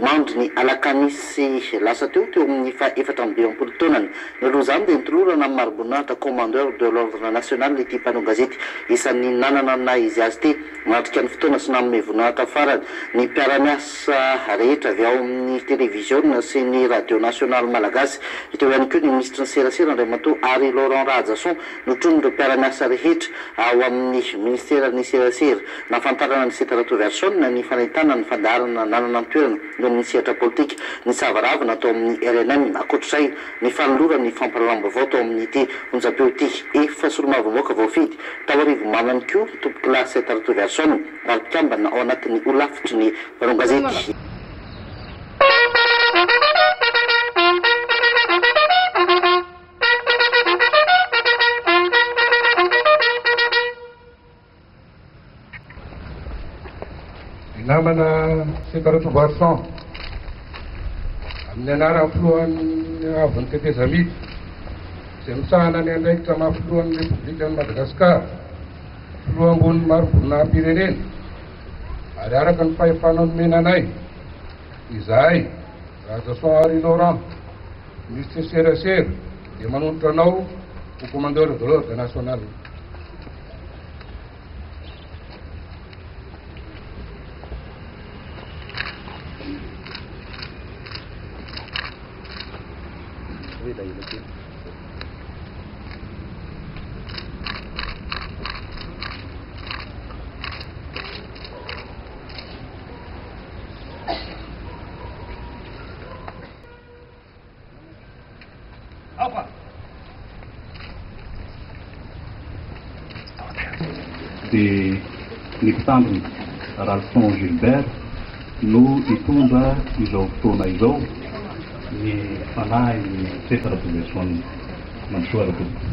Nodimandry ny alakamisy lasa teo, teo amin'ny faha 54 taonany. Nialoha izany dia notolorana ny mari-boninahitra Commandeur de l'Ordre National ity mpanao gazety isan'ny nanana ny naha izy azy ity. Nanatrika ny fotoana sy nanome voninahitra farany ny mpiara-miasa rehetra avy ao amin'ny televiziona sy ny radio nasionaly malagasy. Teo ihany koa ny minisitry ny serasera Andriamatoa Harry Laurent Rahajason notronin'ireo mpiara-miasa rehetra ao amin'ny minisiteran'ny serasera. Nahafantarana an'i Seta Ratoviarison ny fanentanana ny fandaharana nanana ny toerana eo amin'ny sehatra politika ny savaravina tao amin'ny rnm. Ankoatra izay, ny fanolorana ny fampahalalam-baovao tao amin'ity onjam-peo ity. Efa solombavambahoaka voafidy tao Arivonimamo ihany koa Tompokolahy Seta Ratoviarison ary mpikambana ao anatin'ny holafitry ny mpanao gazety. Ry namana Seta Ratovoarison, amin'ny anaran'ny filohan'ny Avon'ny Tetezamita, izay misahana ny andraikitra maha filohan'ny Repoblikan'i Madagasikara, filoha ambonin'ny mari-boninahim-pirenena, ary araka ny fahefana nomena anay, izahay, Rahajason Harry Laurent, Minisitry ny Serasera, dia manolotra anao ho Commandeur de l'Ordre National. Dia ny mpitandrina Ralph Gilbert no hitondra izao fotoana izao ny fanahin'i Seta Ratovison. Mandrosoa Ratompoko.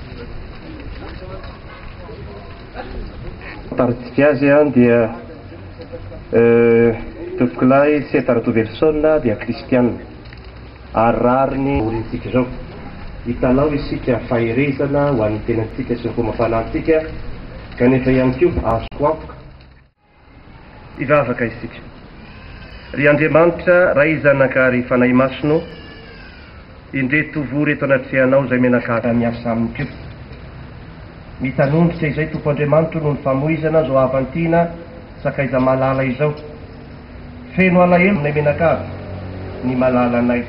Fantarintsika azy dia Tompokolahy Seta Ratovelison dia kristiana ary rariny orintsika izao. Hitanao isika faherezana ho an'ny tenantsika sy ny fomba-panahintsika kanefa ihany koa azoko antoka. Hivavaka isika. Ry Andriamanitra, Ray, Zanaka ary Fanahy Masina ô, indreto vory eto anatrehanao izay mianakavy miasa aminy koa. Mitanondrika izay Tompo Andriamanitro noho ny famoizana izao havan-tiana sakaiza malala izao. Feno alahelo aminay mianakavy ny malalanay.